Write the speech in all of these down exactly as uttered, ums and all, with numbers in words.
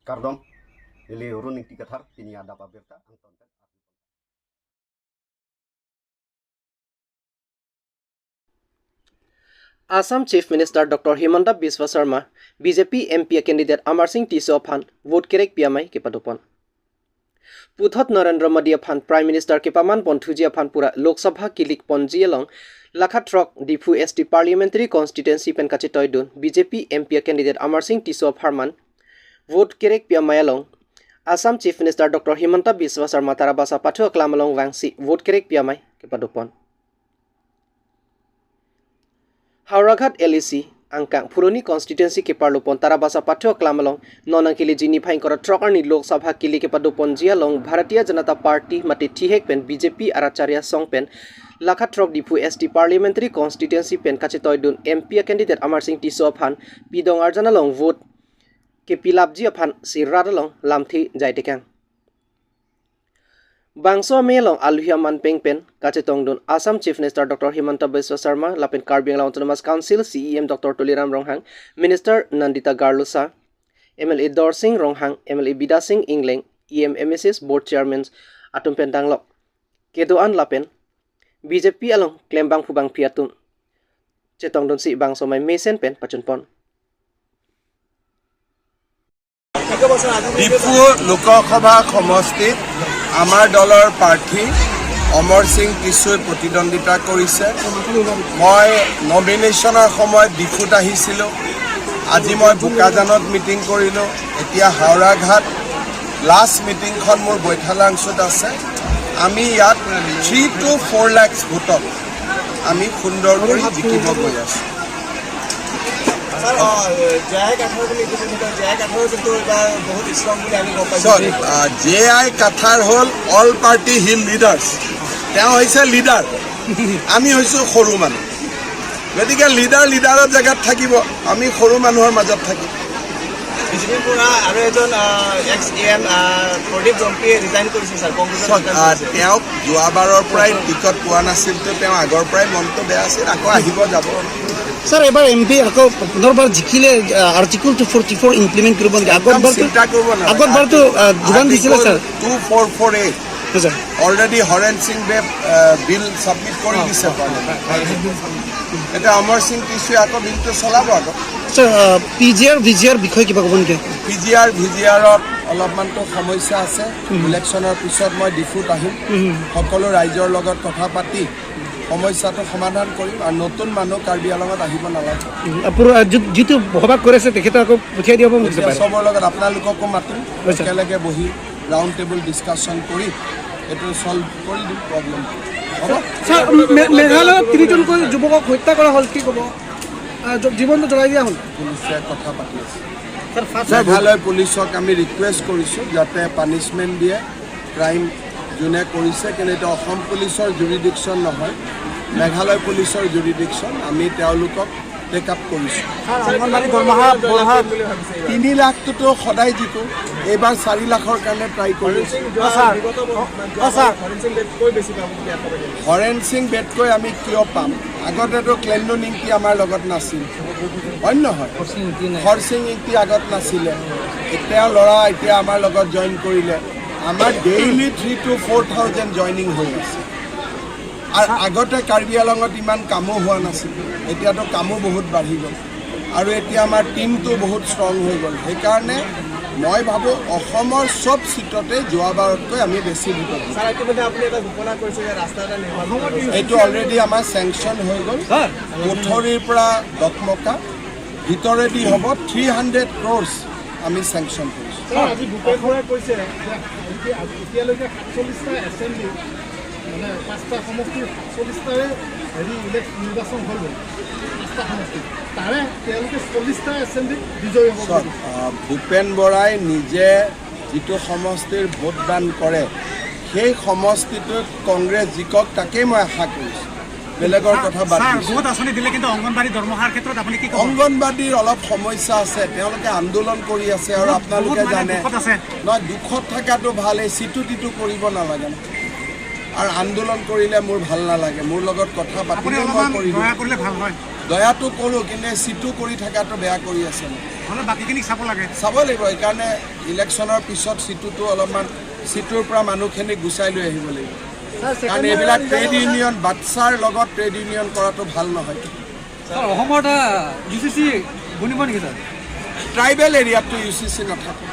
Kardom, neli Run Ingti Kathar, pini adap abirta, angton pen. Assam Chief Minister Doctor Himanta Biswa Sarma, B J P M P a candidate Amarsing Tisso aphan vote kerek pi amei kepadopon. Puthot Narendra Modi aphan Prime Minister kepaman ponthuji aphan pura Lok Sabha kilik ponji along lakha throk Diphu S T Parliamentary Constituency pen kachetoidun B J P M P a candidate Amarsing Tisso apharman vote kerek pi amei along Assam Chief Minister Doctor Himanta Biswa Sarma Tarabasa Pathu aklam along vangsi vote kerek pi amei kepadopon. Howraghat L A C angkang Phuloni constituency keparlopon Tarabasa Pathu aklam along non angkili jini phai kora throk arni Lok Sabha kilik kepadoponji along Bharatiya Janata Party mate thihek pen B J P arat chari asong pen lakha throk Diphu S T Parliamentary Constituency pen kachetoidun M P a candidate Amarsing Tisso aphan pidong arjan along vote kepilapji aphan si rat along lamthe jai tekang. Bangso amei along aluhi aman peng pen kachetongdun Assam Chief Minister Doctor Himanta Biswa Sarma lapen Karbi Anglong Autonomous Council C E M Doctor Tuliram Ronghang, Minister Nandita Garlosa, M L A Dorsing Ronghang, M L A Bidya Sing Engleng, E M, M A Cs, Board Chairman atum pen danglok kedo-an lapen B J P along klembangphu bangphi atum chetongdunsi bangso amei mesen pen pachunpon. Diphu লোকসভা সমষ্টিত আমাৰ দলৰ প্ৰাৰ্থী অমৰ সিং টিছুই প্ৰতিদ্বন্দ্বিতা কৰিছে। মই নমিনেশ্যনৰ সময়ত ডিফুত আহিছিলোঁ, আজি মই বোকাজানত মিটিং কৰিলোঁ, এতিয়া হাওৰাঘাট। লাষ্ট মিটিংখন মোৰ বৈঠালাংচুত আছে। আমি ইয়াত থ্ৰী টু ফ'ৰ লাখ ভোটত আমি সুন্দৰ কৰি জিকিব গৈ আছোঁ। ছাৰ, অ, জে আই কাঠাৰ বুলি যিটো কথা, জে আই কাঠাৰ কিন্তু এইবাৰ বহুত ষ্ট্ৰং বুলি আমি গম পাইছোঁ। চৰি, আ, জে আই কাঠাৰ হ'ল অল পাৰ্টি হিল লিডাৰ্ছ। তেওঁ হৈছে লিডাৰ, আমি হৈছোঁ সৰু মানুহ। গতিকে লিডাৰ লিডাৰৰ জেগাত থাকিব, আমি সৰু মানুহৰ মাজত থাকিম। বিজেপিৰ পৰা আৰু এজন, আ, এক্স ই এম, আ, প্ৰদীপ জম্পীয়ে ৰিজাইন কৰিছে, ছাৰ, কংগ্ৰেছত চাওক, জইন আ, কৰিছে। তেওঁক যোৱাবাৰৰ পৰাই টিকট পোৱা নাছিল, তো তেওঁ আগৰ পৰাই মনটো বেয়া আছিল, আকৌ আহিব যাব। ছাৰ, এবাৰ এম পি আকৌ পুনৰবাৰ জিকিলে, uh, article two forty four implement কৰিব নেকি? একদম আগতবাৰতো, চিন্তা কৰিব নালাগে। আগতবাৰতো, আ, যোগান দিছিলে, article sir. Two four four A. হয়, sir. Already Haren Singh Dev, uh, bill submit কৰি দিছে পাৰ্লিমেণ্ট। এতিয়া অমৰ সিং টিছুৱে আকৌ বিলটো চলাব আকৌ। ছাৰ, আ, পি জি আৰ, ভি জি আৰ বিষয়ে কিবা ক'ব নেকি? পি জি আৰ, ভি জি আৰত অলপমানতো সমস্যা আছে। হুম। ইলেকশ্যনৰ পিছত মই ডিফুত আহিম। হুম। সকলো ৰাইজৰ লগত কথা পাতি সমস্যাটো সমাধান কৰিম আৰু নতুন মানুহ কাৰ্বি আংলঙত আহিব নালাগে। হুম, আৰু পুৰা, আ, যি-, যিটো বসবাস কৰি আছে তেখেতক আকৌ পঠিয়াই দিয়া হ'ব বুলি এতিয়া কৈছে। চবৰ লগত আপোনালোককো মাতিম, হয়, ছাৰ। একেলগে বহি ৰাউণ্ড টেবুল ডিছকাশ্যন কৰি এইটো ছল্ভ কৰি দিম প্ৰব্লেম। হ'ব? ছাৰ, মে-, মেঘালয়ত তিনিজনকৈ যুৱকক হত্যা কৰা হ'ল, কি ক'ব? আ, জ-, জীৱনটো জ্বলাই দিয়া হ'ল। পুলিচে কথা পাতি আছে। ছাৰ, ফাৰ্ষ্ট মেঘালয় পুলিচক আমি ৰিকুৱেষ্ট কৰিছোঁ যাতে পানিচমেণ্ট দিয়ে ক্ৰাইম যোনে কৰিছে, কিন্তু এইটো অসম পুলিচৰ জুৰিডিকশ্যন নহয়, মেঘালয় পুলিচৰ জুৰিডিকশ্যন। আমি তেওঁলোকক টেক আপ কৰিছোঁ। ছাৰ, অংগনবাড়ী দৰমহা বঢ়া তিনি লাখটোতো সদায় জিকো, এইবাৰ চাৰি লাখৰ কাৰণে ট্ৰাই কৰিছোঁ। অ, ছাৰ। অ, অ, ছাৰ। হৰেণ সিং বেদকৈ আমি কিয় পাম? আগতেতো ক্লেণ্ডন ইংতি আমাৰ লগত নাছিল, হয় নে নহয়? হৰসিং ইংতি নাই। হৰসিং ইংতি আগত নাছিলে, এতিয়া ল'ৰা এতিয়া আমাৰ লগত জইন কৰিলে। আমাৰ daily three two four thousand joining হৈ আছে। আৰু আগতে কাৰ্বি আংলঙত ইমান কামো হোৱা নাছিল, এতিয়াতো কামো বহুত বাঢ়ি গ'ল আৰু এতিয়া আমাৰ টিমটো বহুত ষ্ট্ৰং হৈ গ'ল। সেইকাৰণে মই ভাবোঁ অসমৰ চব চিটতে যোৱাবাৰতকৈ আমি বেছি ভোটত জিকিম। ছাৰ, ইতিমধ্যে আপুনি এটা ঘোষণা কৰিছে যে ৰাস্তা এটা নিৰ্মাণ কৰা হ'ব। এইটো অলৰেডি আমাৰ চেংচন হৈ গ'ল। ছাৰ। পুথৰিৰ পৰা দকমকা ভিতৰেদি হ'ব, থ্ৰী হাণ্ড্ৰেড ক্ৰ'ৰ্ছ আমি চেংচন কৰিছোঁ। ছাৰ, আজি ভূপেন বৰাই কৈছে যে এতিয়া, এতিয়ালৈকে সাতচল্লিছটা এছেম্বলি, মানে পাঁচটা সমষ্টিৰ সাতচল্লিছটাৰে হেৰি ইলেক-, নিৰ্বাচন হৈ গ'ল, পাঁচটা সমষ্টি। তাৰে তেওঁলোকে চল্লিছটা এছেম্বলিত বিজয়ী হ'ব চাওক, বুলি। আহ, ভূপেন বৰাই নিজে যিটো সমষ্টিৰ ভোটদান কৰে, সেই সমষ্টিটোত কংগ্ৰেছ জিকক, তাকেই মই আশা কৰিছোঁ। বেলেগৰ কথা বাদ ছাৰ, দিছোঁ। বহুত আঁচনি দিলে, কিন্তু অংগনবাড়ী দৰমহাৰ ক্ষেত্ৰত আপুনি কি ক'ব? অংগনবাড়ীৰ অলপ সমস্যা আছে, তেওঁলোকে আন্দোলন কৰি আছে আৰু বহুত, আপোনালোকে বহুত মানে জানে। দুখত আছে। নহয়, দুখত থকাটো ভাল, এই সিটো টিটো কৰিব নালাগে ন। আৰু আন্দোলন কৰিলে মোৰ ভাল নালাগে, মোৰ লগত কথা আপুনি পাতিলে মই অলপমান কৰি দিম। দয়া কৰিলে ভাল হয়। দয়াটো কৰোঁ, কিন্তু চিটটো কৰি থকাটো বেয়া কৰি আছে। মানে বাকীখিনিক চাব লাগে। চাব লাগিব। সেইকাৰণে ইলেকশ্যনৰ পিছত চিটটোতো অলপমান, চিটটোৰ পৰা মানুহখিনি গুচাই লৈ আহিব লাগিব। ছাৰ, কাৰণ ছেকেণ্ড এইবিলাক ৰাউণ্ড ট্ৰেড ইউনিয়ন, বাচ্চাৰ লগত ট্ৰেড ইউনিয়ন কৰাটো ভাল নহয়। ছাৰ, অসমত ইউ চি চি বনিব নেকি ছাৰ? ট্ৰাইবেল এৰিয়াততো ইউ চি চি নাথাকে।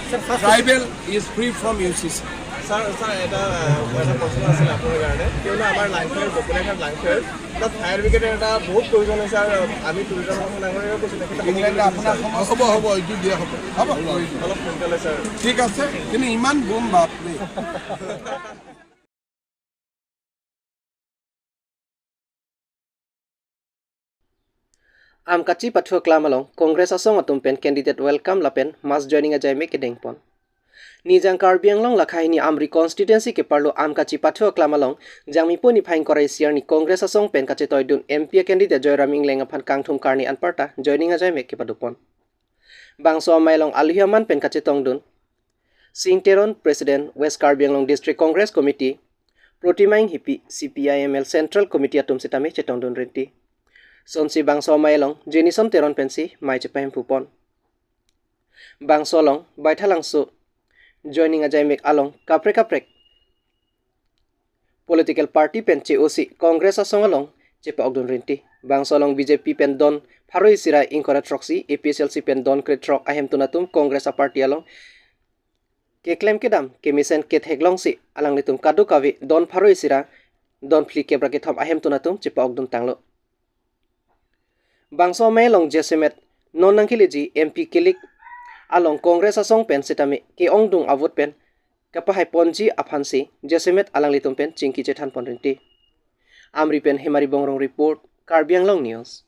Sir, first tribal is free from U C C. Sir, sir, এটা, আহ, এটা প্ৰশ্ন আছিল আপোনাৰ কাৰণে। কিয়নো আমাৰ লাংখাৰ, গোপীনাথৰ লাংখাৰ তাত ফায়াৰ ব্ৰিগেডৰ এটা বহুত প্ৰয়োজন হৈছে আৰু আমি টুৰিজম কথা নাগৰিকে কৈছোঁ, তেখেতে ইংলেণ্ডে আপোনাৰ সময় হ'ব, হ'ব, এইটো দিয়া হ'ব। হ'ব, কৰি দিম। অলপ সোনকালে, ছাৰ। ঠিক আছে, কিন্তু ইমান বোম বাপৰে। Aamkachi pathu aklam along Congress asong atum pen candidate welcome lapen mass joining ajai me kedengpon. Nijang Karbi Anglong lakha hini Amri constituency keparlo Aamkachi pathu aklam along Jangmipo niphai ingkoi ra isi arni Congress asong pen kachetoidun M P candidate Joyram Engleng aphan kangthum karni anparta joining ajai me kepadopon. Bangso amei along alohi aman pen kachetongdun Sing Teron, President, West Karbi Anglong District Congress Committee, Protima Enghipi, C P I M L Central Committee atum sitame chetongdun rinti. Sonsi bangso amei along Jenison Teron pensi mei chepahemphupon. Bangso along Baithalangso joining ajai mek along kaprek kaprek political party pen che-osi Congress asong along chepa-okdun rinti. Bangso along B J P pen don pharo isi ra ingkoi ra throksi, A P H L C pen don krethrok ahemtun atum Congress aparty along keklem kedam kemesen ketheklongsi alanglitum kadokave don pharo isi ra don phlikep ra kethom ahemtun atum chepa-okdun tanglo. Bangso amei along jasemet non nangkeleji M P kelik along Congress asong pen sitame ke-ongdung avote pen kapahaiponji aphansi jasemet alanglitum pen chingki chethanpon rinti. Amri pen Hemari Bongrung report, Karbi Anglong News.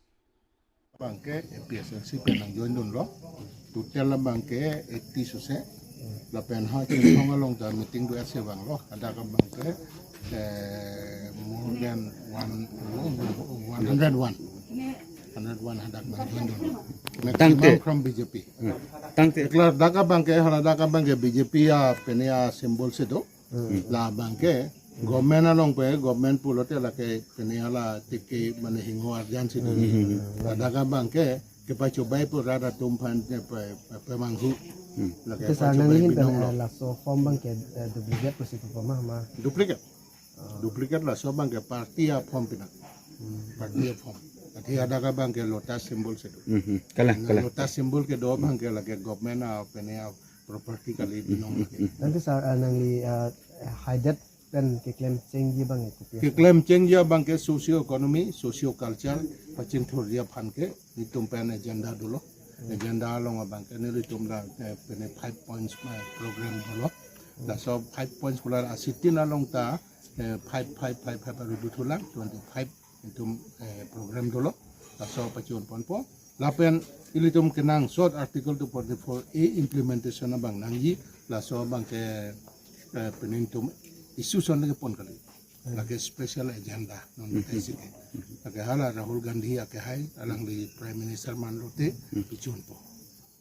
Abangke A P H L C pen nangjoindunlo. Total abangke eighty sose. Lapen ha Chinthong along ta meeting do ase vanglo. Hadak abangke, eh, more than one, one hundred one. Hundred one hadak nangjoindunlo. Tangte. Maximum from B J P. Hmm. Tangte. Ekla dak abangke, hala dak abangke B J P a pene a symbol si do. Hmm. La abangke government along pen, government pulote lake pene hala tiki mane hingho arjan si do. Hmm, hmm, hmm. La dak abangke kepachobai pu rat atum aphan pe, pe, pemanghu. Hmm. Lake Itu sa pachobai nangli binong lo. Eh, laso form abangke, eh, duplicate pusi pu pama ma. Duplicate. Ah. Duplicate laso abangke party a form pina. Hmm. Party a form. Athe hadak abangke lotus symbol si do. Hmm, hmm. Kalang, Na kalang. Lotus symbol kedo abangke lake government a pene a property kali binong lake. Tangte sir, ah, nangli, ah, haidet pen keklem chengji abang kopi? Keklem chengji abangke socio economy, socio culture, pachingthurji aphan ke nelitum pen agenda dolo. Hmm. Agenda along abangke nelitum la, eh, pene five points, eh, program dolo. Hmm. Laso five points kular asitin along ta, eh, five, five, five, five aru duthulang, twenty-five itum, eh, program dolo. Laso pachun ponpo. Lapen ilitum kenangsot Article two forty-four A implementation abang nangji, laso abangke, eh, pene itum issue ason lake pon kali. Hmm. Lake special agenda non Hmm. kaisi ke. Lake hala Rahul Gandhi akehai, alangli Prime Minister man lote Hmm. pachunpo.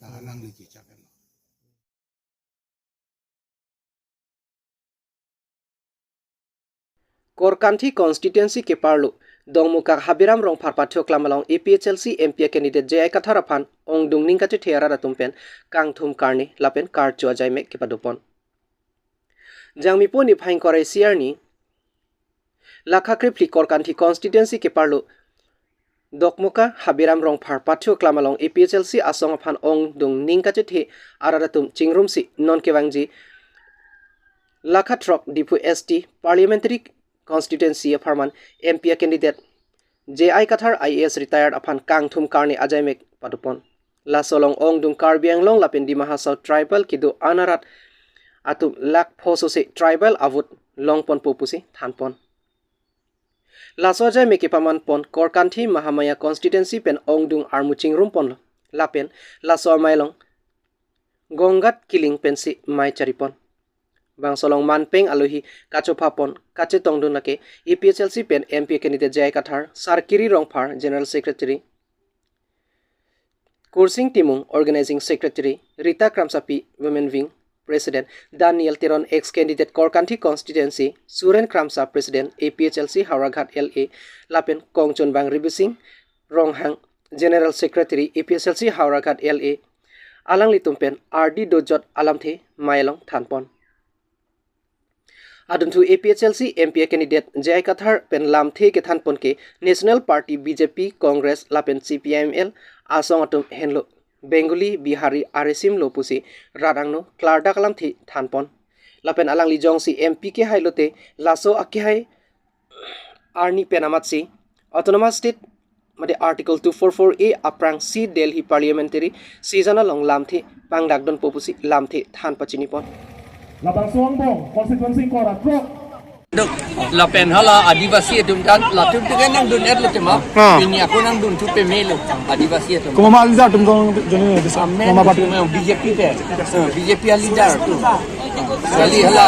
La alangli chichak. Korkanthi constituency keparlo Dongmukak Habiram Rongphar pathu aklam along A P H L C M P a candidate J I Kathar aphan ongdung ning kachethe arat atum pen kangthum karni lapen karcho ajai mek kepadopon. Jangmipo niphai ingkoi ra isi arni lakha krephli Korkanthi constituency keparlo Dokmoka Habiram Rongphar pathu aklam along A P H L C asong aphan ongdung ning kachethe arat atum chingrumsi non kevangji lakha throk Diphu S T parliamentary constituency apharman M P a candidate J I Kathar I A S retired aphan kangthum karni ajai mek padopon. Laso along ongdung Karbi Anglong lapen Dima Hasao tribal kedo an arat atum lakh pho sose tribal avote longponpo pusi thanpon. Laso ajai mek kepamanpon Korkanthi Mahamaya constituency pen ongdung armu chingrumponlo. Lapen laso amei along Gonggat Killing pensi mei charipon. Bangso along manpeng alohi kachophapon kachetongdun lake A P H L C pen M P candidate J I Kathar, Sarkiri Rongphar, General Secretary, Kursing Timung, Organizing Secretary, Rita Kramsapi, Women Wing, President, Daniel Teron, ex candidate Korkanthi constituency, Suren Kramsa, President, A P H L C Howraghat L A, lapen Kongchunbang Ribising, Ronghang, General Secretary A P H L C Howraghat L A, alanglitum pen ardi dojot alamthe mei along thanpon. Adunthu A P H L C M P a candidate J I Kathar pen lamthe kethanpon ke National Party B J P, Congress lapen C P I M L asong atum henlo, Bengali, Bihari, Arisim lo pusi rat angno klardak alamthe thanpon. Lapen alangli jongsi M P kehai lote laso akehai arni pen amatsi Autonomous State mate Article two four four A aphrangsi Delhi Parliamentary Session along lamthe pangdakdunpo pusi lamthe than pachinipon. Labangso angbong constituency ingkoi ra throk. Duk, lapen hala Adivasi atum tan, latum tu kan nangdun-et lo tema. Ah. Pini ako nangdunthu pamelo, Adivasi atum. Komat ma leader atum jong, jong ini bisa. Amen, nama party. Atum B J P te. Eh, B J P a leader tu. Kali hala,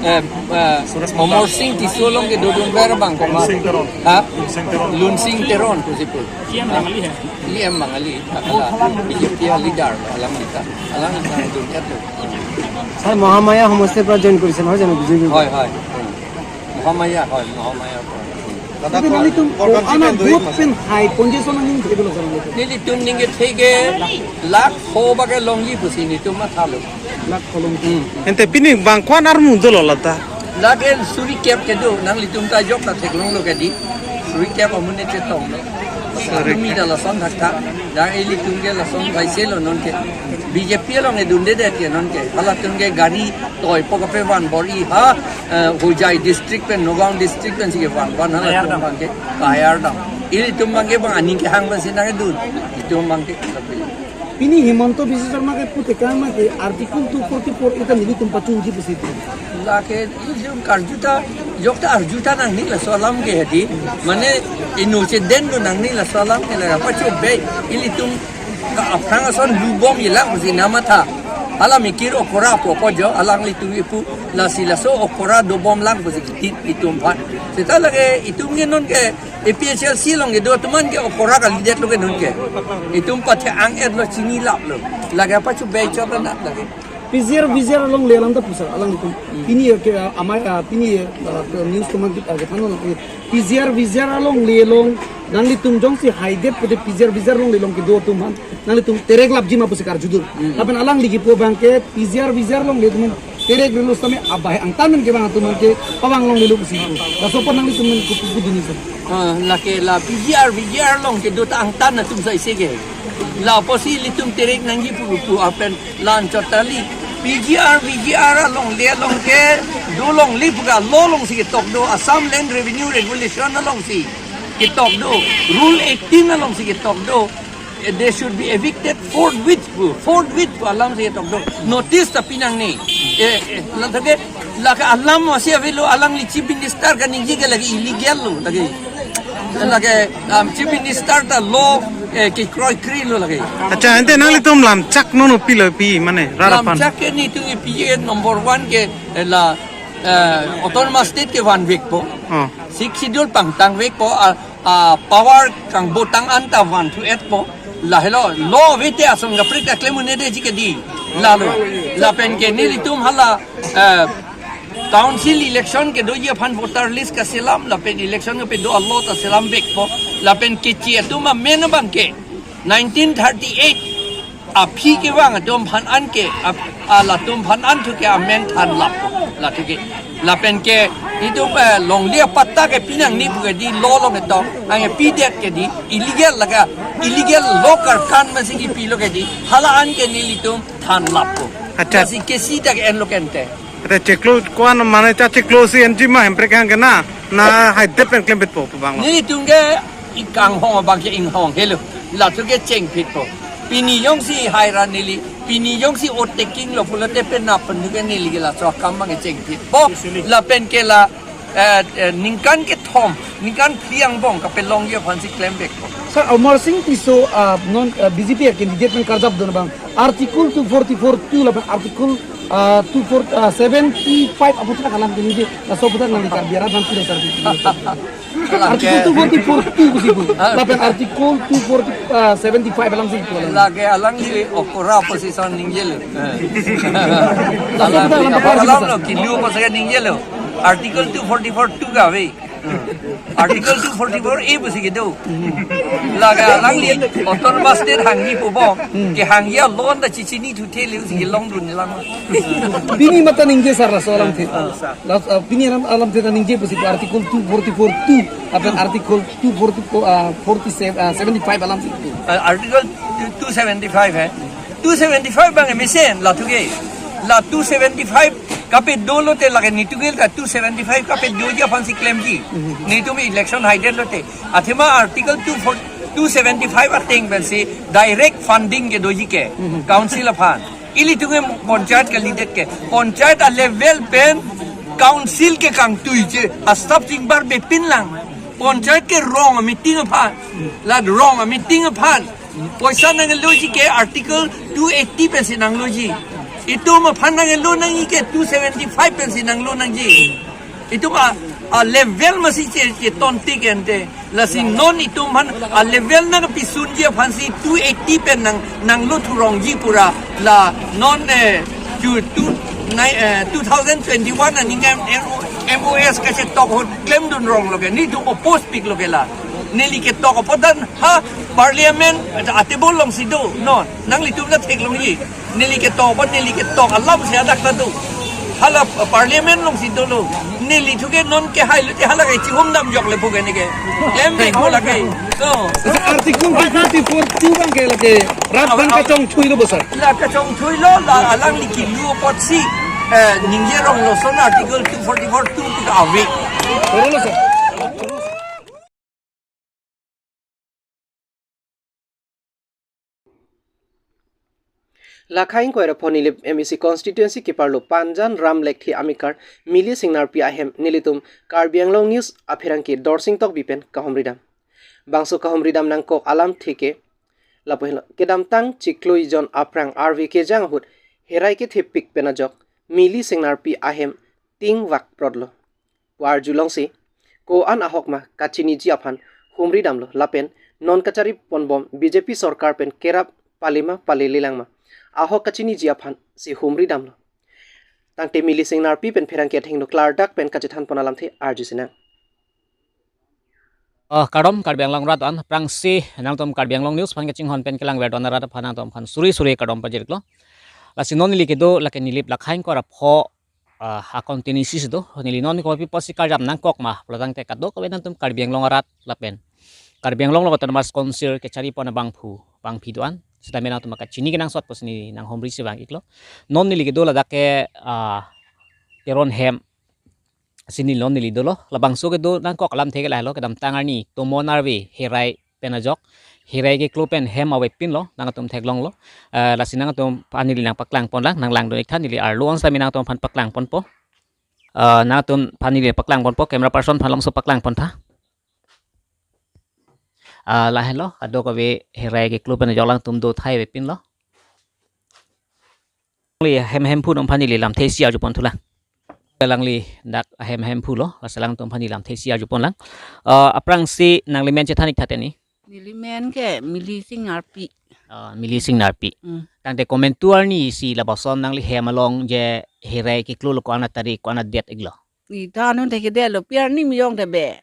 eh, eh, Amarsing Tisso along kedodunver abang komat. Lunsing Teron. Ha? Lunsing Teron. Lunsing Teron tu sipul. E M Bangali hai. E M Bangali. Hala B J P a leader, alanglita. Alanglita dun-et lo. Sir, Mahamaya সমষ্টিৰ পৰা জইন কৰিছে নহয় জানো বিজেপি? হয়, হয়। মহামায়া, হয়, Mahamaya. Tapi nelitum ko anak vote pen hai ponje sona ning thebe lo sir. Nelitum ningje theke lakh ho bage longji pusi nelitum mathalo. Lakh ho long. Hmm. Ante pini bang ko-an armu dolo lata. Lake suri kep kedo, nanglitum ta jok ta theklonglo kedi. Suri kep amun ne chetonglo. Suri kep. Tumi ta lason thakthak. Dak ilitum ke lason baise lo nonke. B J P along edundedet ke nonke. Halatum ke gari toipo kapevan bor-i ha, eh, Hojai district pen, Nagaon district pensi kevan, van halatum abangke. Kayar dam. Ilitum abangke bang aning kehang pensi nangdun. Itum abangke. Pini Himanta Biswa Sarma ke putekang ma ke Article two forty-four A ta nelitum pachunji pusi tu. Lake ilitum karjuta, jokta arjuta nangne laso alam ke hedi. Mane inutsi dengdun nangne laso alam ke, lake pacho be ilitum ka aphrang ason lubom ilang pusi namatha. Hala mikir okora popo jo, alanglitum ipu lasi laso okora dobom lang pusi kitit itum aphan. Seta lake itum ke nonke A P H L C along kedo atum an ke okora kalidet lo ke nonke. Itum pathe ang-et lo, chinilap lo. Lake pacho be chot na lake. P G R V G R alongle alam ta pu sir, alanglitum. Hmm. Pini ke, ah, amei, ah, pini, ah, news atum an kita ke than lo. P G R V G R alongle along nanglitum jongsi haidet pute P G R V G R alongle along kedo atum an nanglitum terek lapji ma pusi karjudun. Hmm. Lapen alangli kipu abangke P G R V G R alongle atum an terek relo sitame abahai angtan pen kevang atum an ke pavang longlelo pusi pu. Laso apot nanglitum an kopi pu dun sir. Ah, lake la P G R V G R along kedo ta angtan atum sai se ke. La apotsi ilitum terek nangji pu pu lapen la-anchot kali. P G R V G R alongle along kedo longle pu ke law alongsi ketok do, Assam Land Revenue Regulation alongsi ketok do, Rule eighteen alongsi ketok do. Eh, they should be evicted forthwith pu, forthwith pu alamsi ketok do. Notice ta pi nangne. Eh, eh, la thake, lake alam masi avelo, alangli Chief Minister kaningje ke lake illegal lo lake. Lake, um, Chief Minister ta law, eh, kekroikre lo lake. Accha, ante nanglitum lamchak non-o pilo pi mane rat aphan? Lamchak ke nelitum ke P A number one ke, eh, la, eh, Autonomous State kevanvekpo. Oh. Sixth Schedule pangtangvekpo, ah, ah, power kangbotang anta vanthu-etpo. Lahelo, law avete ason kaprek ta klem un-edetji kedi. Lalo, lapen ke nelitum hala, eh, council election kedoji aphan voter list kaselam, lapen election kepedo a-law ta selambekpo, lapen keche atum amen abangke nineteen thirty-eight aphi kevang atum aphan anke, ap-, ah, latum aphan anthu ke amen thanlappo, lathu ke. Lapen ke itum, eh, longle apatta ke pi nangne pu kedi law along ketok, anke pidet kedi, illegal lake, illegal law karkan masi kipilo kedi, hala anke nelitum thanlappo. Accha. Masi kesi ta ke-enlo kente. Ante chiklo ko-an mane cha chiklo si enji ma Hemprek hang ke na, na haidet pen klembetpo pu bang lo. Nelitum ke ikanghong abangke inghong helo. Lathu ke chengphitpo. Pini jongsi haira neli, pini jongsi oteking lo pulote penap pen ke neli ke laso akam abangke chengphitpo. Lapen ke la, eh, eh, ningkan kethom, ningkan phli angbong kapelongji aphansi klembekpo. Sir, Amarsing Tisso, ah, non, ah, B J P a candidate pen karjapdun abang Article two forty-four two lapen Article, ah, two four, ah, seventy-five aphuthak alam ke ningje, laso aphuthak nangli Karbi arat aphan pura sar. Article two forty-four two pusi pu. Ah. Lapen Article two forty, ah, seventy-five alamsi pu alam. Lake alangli okora position ningjelo. Eh. Laso aphuthak alam, alam lo, kilu position ningjelo. Article two forty-four two ka ave. Article two forty-four A pusi kedo. Lake alangli autonomous state hangji pu bom. Kehangji alon ta chichinithu thele pusi kelongdun lang. Pini mata ningje sir laso alamthe. Las, ah, pini alam, alamthe ta ningje pusi Article two forty-four two lapen Article two forty-four, ah, forty-seven, ah, seventy-five alamthe. Uh, Article two seventy-five hai. Two seventy-five abang mesen la thu ke. La two seventy-five kapedo lote lake nelitum ke ta two seventy-five kapedoji aphansi klemji. Nelitum election haidet lote. Athema Article two four, two seventy-five ateng pensi direct funding kedoji ke. Council aphan. Ilitum ke panchayat kalidet ke. Panchayat a-level pen council ke kangtuiji. Astap chingbar bepin lang. Panchayat ke rong a-meeting aphan. La rong a-meeting aphan. Poisa nangloji ke Article two eighty pensi nangloji. Itum aphan nanglo nangji ke two seventy-five pensi nanglo nangji. Itum a, a-level masi che, chetontik ente. Lasi non itum aphan a-level nangpisunji aphansi two eighty pen nang, nanglo thurongji pura. La non, eh, two, two, nine, eh, two thousand twenty-one aningkan M O, M O S kachetok ahut klemdun ronglo ke. Nelitum oppose piklo ke la. Neli ketok apot dan ha parliament a-table alongsi do. No, nanglitum ta theklongji. Neli ketok apot neli ketok alamsi hadak ta do. Hala parliament alongsi dolo. Neli thu ke non kehailo te hala ke chihum damjok le pu ke neke. Klemvek mo lake. So, Article two forty-four two abang ke lake rap abang kachongthuilo bo sir. La kachongthuilo la alangli kelu apotsi, eh, ningje ronglo lason Article two forty-four two pu ke ave. Ronglo sir. Lakha ingkoi ra pho Nilip M A C constituency keparlo Panjan Ram Lekthe amekar Mili Singnarpi ahem nelitum Karbi Anglong News apherangke Dorsing Tokbi pen kahumridam. Bangso kahumridam nangkok alamthe ke lapu henlo, kedamtang chiklo ijon aphrang arve kejang ahut herai kethepik pen ajok Mili Singnarpi ahem tingvak protlo pu arjulongsi ko-an ahok ma kachiniji aphan humridamlo lapen non kachari ponbom B J P sorkar pen kerap pale ma palele lang ma ahok kachiniji aphansi humridamlo. Tangte Mili Singnarpi pen pherangke athengno klardak pen kachethan pon alamthe arjusinang. Oh, kardom Karbi Anglong arat an, aphrangsi nangtum Karbi Anglong News aphan kachinghon pen kelangver don arat aphan nangtum aphan suri suri kardom pajirlo. Lasi non neli kedo lake Nilip lakha ingkoi ra pho, ah, a-constituency si do. Neli non kopi apotsi karjam nangkok ma pulo tangte kadokave nangtum Karbi Anglong arat lapen Karbi Anglong Autonomous Council kechari pon abangphu bangphi do-an sitame nangtum kachini kenangsot pusi neli nanghumri si vang-iklo. Non neli kedo ladak ke, ah, Teron hem si neli non neli dolo. Labangso kedo nangkok alamthe ke lahelo, kedamtang arni tomon arve herai pen ajok herai keklo pen hem avepinlo, nangtum theklonglo. Eh, lasi nangtum aphan neli nangpaklang ponlang, nanglangdun-ik tha, neli arlo onsitame nangtum aphan paklang ponpo. Eh, nangtum aphan neli paklang ponpo, camera person aphan longso paklang pontha. Ah, lahelo, kadokave herai keklo pen ajok alangtum do thai avepinlo. Alangli hem hemphu atum aphan neli lamthe isi arju ponthulang. Alangli dak hem hemphulo, lasi alangtum aphan neli lamthe isi arju ponlang. Eh, aphrangsi nangli men chethan-ik tha teni. Neli men ke Mili Singnarpi. Ah, Mili Singnarpi. Hmm. Tangte komantu arni si lapuson nangli hem along je herai keklo lo ko-an atarik ko-an adet-iklo? Ni tanu te kedetlo, pi arni miyong te be.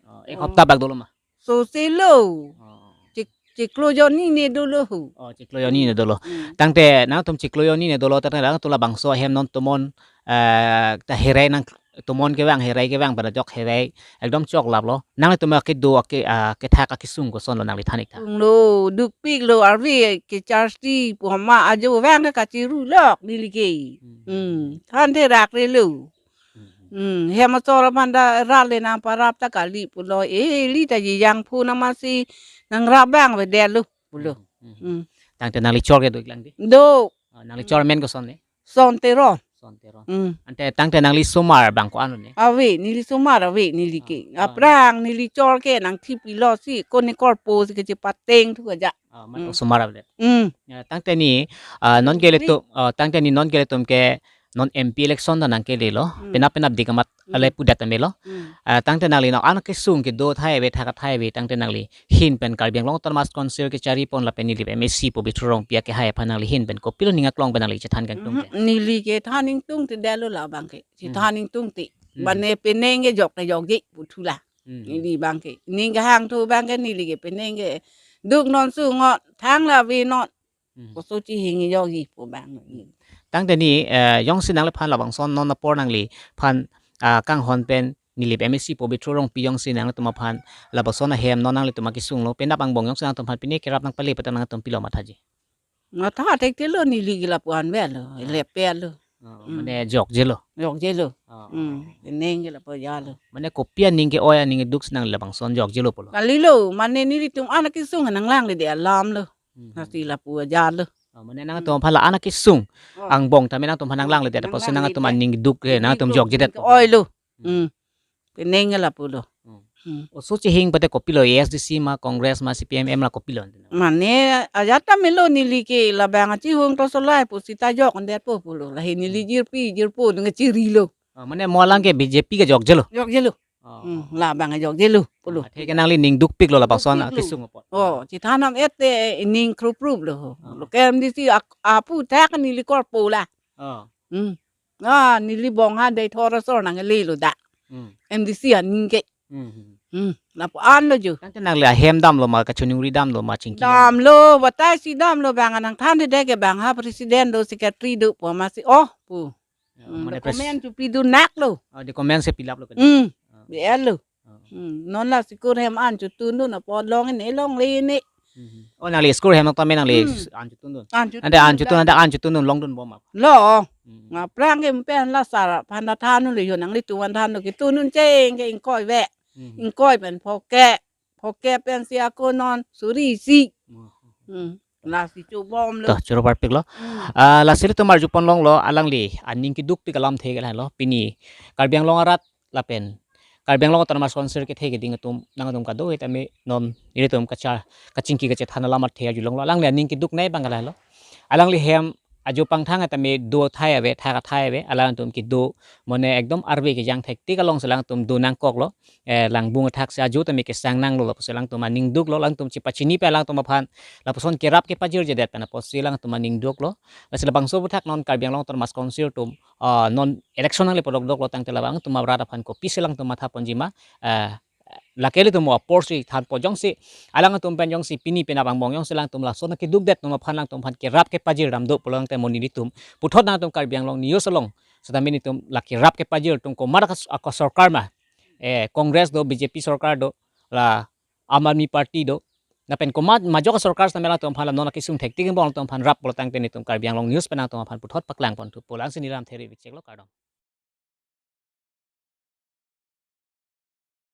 Oh, ek hopta bak dolo ma? Sose lo. Oh. Chik, chiklo jonni ne dolo ho. Oh, chiklo jonni ne dolo. Hmm. Tangte nangtum chiklo jonni ne dolo, tangte nangtum labangso ahem non tomon, eh, ta herai nang tomon kevang, herai kevang pada jok herai ekdom choklaplo. Nanglitum akedo ake, ah, kethak akesung kosonlo nangli than-ik tha? Sunglo, dukpiklo, arve kecharsti pu ma ajo vang ke kachirulok neli ke. Hmm. Hmm, than therak relo. Hmm. Hmm, hem achor aphan ta rat le nangparap ta kali pulo. Eh, ili ta jijang phu nang masi nangrap abang avedetlo pulo. Hmm, hmm. Hmm. Tangte nangli chor ke do-ik lang di? Do. Ah, nangli chor men koson ne? Son Teron. Son Teron. Hmm. Ante tangte nangli somar abang ko-an ne? Ave, neli somar ave neli ke. Ah, ah. Aphrang neli chor ke nangthipilo si, ko ne korpo si kechepateng thu aja. Ah, mat Hmm. osomar avedet. Hmm. Ya, tangte ni, ah, non ke Ave. ilitum, ah, tangte ni non ke ilitum ke non M P election ta nangkelelo. Hmm. Penap penapdik amat Hmm. ale pudet amelo. Hmm. Ah, tangte nangli non an kesung kedo thai ave, thak thai ave, tangte nangli ahin pen Karbi Anglong Autonomous Council kechari pon lapen Nilip M A C pu Bithro Rongpi akehai aphan nangli ahin pen kopilo ning aklong pen nangli chethan kangtung Mhm. te? Neli kethan ingtungte detlo labang ke. Chethan Hmm. ingtungte. Hmm. Mane penang ke jok te jokji pu thu la. Hmm. Neli abang ke. Ning kehang thu abang ke neli ke penang ke. Duk non sungot, thang la ave non. Hmm. Oso chihing jokji pu abang. Tangte neli, eh, jongsi nangliphan labangson non apor nangliphan, ah, kanghon pen neli MAC Pobitro Rongpi jongsi nangtum aphan labangson ahem non nanglitum akesung lo, penap angbong jongsi nangtum aphan pine kerap nangpale pata nangtum pilo mathaji. Matha thekthelo, neli ke lapu-an avelo, Ah. lepe lo. Oh, Hmm. mane jokjelo. Jokjelo. Oh. Hmm. Penang ke lapu ajatlo. Mane kopi aning ke-oi aning keduk si nangli labangson jokjelo pulo. Kalilo, mane nelitum an akesung nanglangle de alam lo. Hmm. Lasi lapu ajatlo. Oh, mane nangtum aphan la an akesung Oh. angbong tame nangtum aphan nanglangle de, Oh, apotsi nanglangle nangtum de. aning keduk ke, nangtum Keduk jokjedet. ning ke-oi lo. Hmm. Hmm. Penang ke lapu lo. Hmm. Hmm. Oso chihing pate kopilo, ASDC ma, Congress ma, CPIML ma, kopilo? Mane ajat ta melo, neli ke labang achihung tosolai pu sita jokdetpo pulo. Lahi neli Hmm. jirpi jirpo nang chirilo. Oh, mane mo alang ke BJP ke jokjelo. Jokjelo. Oh. Hmm, labang jokjelo pulo. Ah, athe ke nangli ning dukpiklo labangson Dukpiklo. akesung apot. Oh, chethan nam et te ning krup krup lo. Oh. Lo ke MDC ak-, aputhak neli korpo la. Oh. Hmm. Ah, neli bong ha dei thor asor nanglelo dak. Hmm. MDC aning ke. Hmm, hmm. Hmm, lapu-an lo jo. Tangte nangli ahem damlo ma, kachoningri damlo ma, chingki damlo? Damlo, batai si damlo, bang nangthan de ke bang ha president do, secretary do pu masi oh pu. Ya, Hmm, mane pres- document chopidun naklo. Oh, document si fill up lo ke? Hmm. Oh. Biar lo. Oh. Hmm, non la school hem an chotundun apot longle ne longle ne. Hmm. Oh, nangli school hem tame nangli Hmm. an chotundun. An Ante an chotundun chotundun, dak. ante an chotundun longdunbom ma? Lo. Hmm. Aphrang ke pen la sar aphan ta than le, yo nanglitum aphan than lo, ketundun cheng ke ingkoi ave. Hmm. Ingkoi pen phoke. Phoke pensi ako non suri isi. Hmm. Hmm. Lasi chobomlo. To, choro parpiklo. Hmm. Ah, lasi ilitum arjupon longlo, alangli aning kedukpik alamthe ke lahelo. Pini Karbi Anglong arat lapen Karbi Anglong Autonomous Council kethe keding atum, nangtum kadokave tame non ilitum kacha-, kachingki kachethan alam athe arjulonglo. Alangli aning keduknei abang ke lahelo. Alangli hem ajo pangthang tame do athai ave, thak athai ave, alangtum kedo, mane ekdom arve kejang thektik alongsi alangtum do nangkoklo. Eh, langbung athak si ajo tame kesang nanglo, lapusi alangtum aning duklo, alangtum chepachini pen alangtum aphan lapuson kerap kepajirjedet pen apotsi alangtum aning duklo. Lasi labangso aputhak non Karbi Anglong Autonomous Council atum, ah, non election nangle padokdoklo, tangte labangtum arat aphan kopisi alangtum mathaponji ma, ah, lake ilitum apor si thanpo, jongsi alangtum pen jongsi pini penap angbong jongsi alangtum lason akedukdet atum aphan, alangtum aphan kerap kepajir damdo pulo tangte mo nelitum puthot nangtum Karbi Anglong News along setame nelitum la kerap kepajir atum komat aka, aka sorkar ma, eh, Congress do, BJP sorkar do, la Aam Aadmi Party do, lapen komat majok asorkar setame alangtum aphan la non akesung thektik angbong alangtum aphan rap pulo tangte nelitum Karbi Anglong News pen nangtum aphan puthot paklangpon thupo. Lasi neli Ramthe Ri bicheklo, kardom.